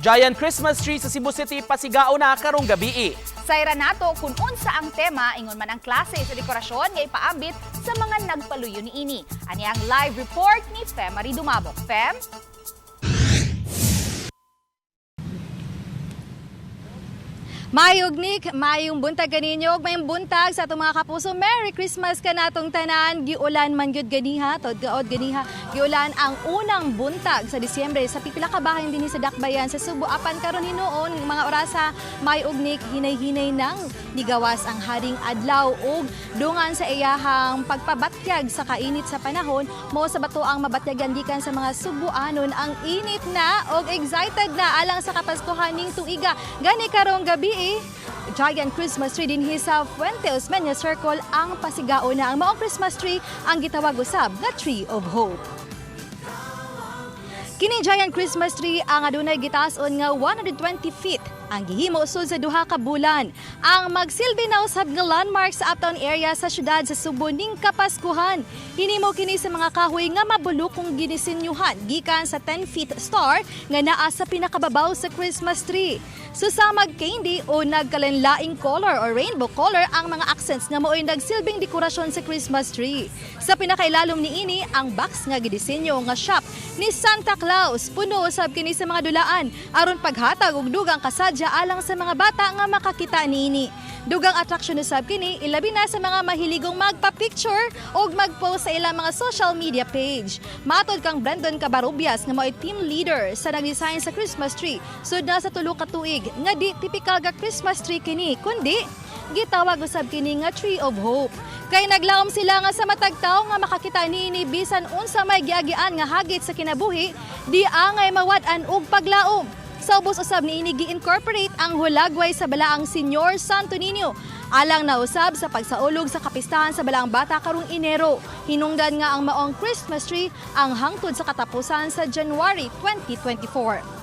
Giant Christmas tree sa Cebu City pasigao na karong gabii. Sayra nato kung unsa ang tema, ingon man ang klase sa dekorasyon nga ipaambit sa mga nagpaluyo niini. Ani ang live report ni Femary Dumabok. Fem? Mayog Nick, mayong buntag kaninyo, ug mayong buntag sa atong mga kapuso. Merry Christmas kanatong tanan. Giulan man gyud ganiha, tod gaod ganiha. Giulan ang unang buntag sa Disyembre sa pipila ka bahay dinhi sa Dakbayan sa Subo, apan karon hinuon mga orasa, mayog Nick, hinay-hinay nang nigawas ang haring adlaw ug dungan sa iyahang pagpabatyag sa kainit sa panahon. Mo sa bato ang mabatyagan gikan sa mga Subuanon ang init na og excited na alang sa Kapaskuhan ning tuiga. Gani karong gabi, giant Christmas tree dinhi sa Fuente Osmeña Circle ang pasigao na. Ang maong Christmas tree ang gitawag usab nga Tree of Hope. Kining giant Christmas tree ang adunay gitaas-on nga 120 feet ang gihimo sud sa 2 ka bulan. Ang magsilbi na usab nga landmark sa uptown area sa syudad sa Subo ning Kapaskuhan. Hinimo kini sa mga kahoy nga mabulokong ginisenyuhan gikan sa 10 feet star nga naa sa pinakababaw sa Christmas tree. Susamag candy o nagkalanlaing color or rainbow color ang mga accents nga mao'y nagsilbing dekorasyon sa Christmas tree. Sa pinakailalom niini ang box nga gidisenyo nga shop ni Santa Claus. Puno usab kini sa mga dulaan aron paghatag og dugang kasadya alang sa mga bata nga makakita niini. Dugang atraksyon usab kini, ilabi na sa mga mahiligong magpa-picture o mag-post sa ilang mga social media page. Matod kang Brandon Cabarubias nga mao'y team leader sa nag-design sa Christmas tree, sud na sa 3 ka tuig nga di tipikal ga Christmas tree kini, kundi gitawag usab kini nga Tree of Hope. Kay naglaom sila nga sa matag tawo nga makakita niini, bisan unsa may giagian nga hagit sa kinabuhi, di angay mawad-an og paglaom. Sa ubos usab niini gi-incorporate ang hulagway sa Balaang Senyor Santo Niño alang na usab sa pagsaulog sa kapistahan sa Balaang Bata karong Enero. Hinungdan nga ang maong Christmas tree ang hangtod sa katapusan sa January 2024.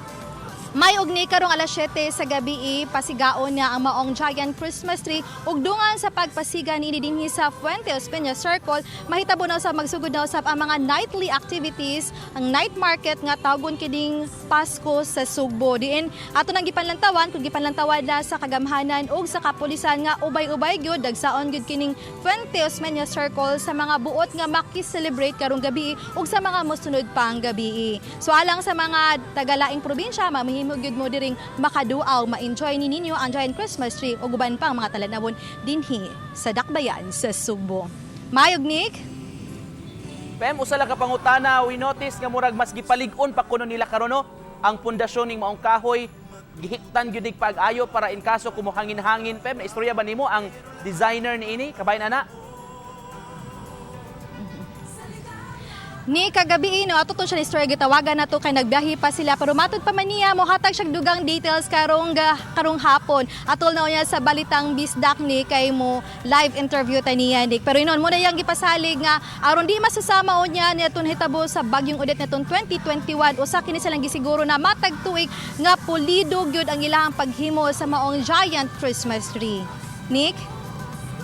May ugni karong alas 7 sa gabi, pasigaon niya ang maong giant Christmas tree ug dungan sa pagpasiga niini dinhi sa Fuente Osmeña Circle, mahitabo na usab, magsugod na usab ang mga nightly activities, ang night market nga tawgon kining Pasko sa Sugbo. Diin ato nang gipanlantawan kung gipanlantawan na sa kagamhanan ug sa kapulisan nga ubay-ubay gyud, dagsaon gyud kining Fuente Osmeña Circle sa mga buot nga maki-celebrate karong gabi ug sa mga mosunod pang gabi. So alang sa mga tagalaing probinsya, mamahimo gyud mo diring makaduaw, ma-enjoy ni ninyo ang giant Christmas tree ug uban pang mga talanawon dinhi sa Dakbayan sa Sugbo. Mayog Nick. Pem, usa lang ka pangutana, we notice nga murag mas gipalig-on pa kuno nila karon, no? Ang pundasyon ning maong kahoy gihiktan gyud nig pag-ayo para in kaso kumuhangin-hangin. Pem, na istorya ba nimo ang designer niini? Kabahin ana? Ni kagabi, no, ato to siya ni story, gitawagan na to kay nagbiyahe pa sila, pero matud pa man niya mohatag siya dugang details karong hapon. Atol na niya sa Balitang Bisdak ni kay mo live interview ta niya, Nick. Pero inon mo na yang gipasalig nga aron di masusama unya niadtong hitabo sa bagyong Odette nitong 2021, usa kini silang gisiguro na matag tuig nga pulido gyud ang ilahang paghimo sa maong giant Christmas tree. Nick?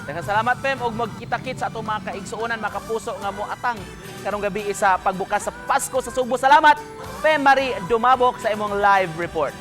Daghang salamat, Pem, og magkita-kit sa atong mga kaigsuonan, mga kapuso nga moatang karong gabi sa pagbukas sa Pasko sa Sugbo. Salamat, Pem Marie Dumabok, sa imong live report.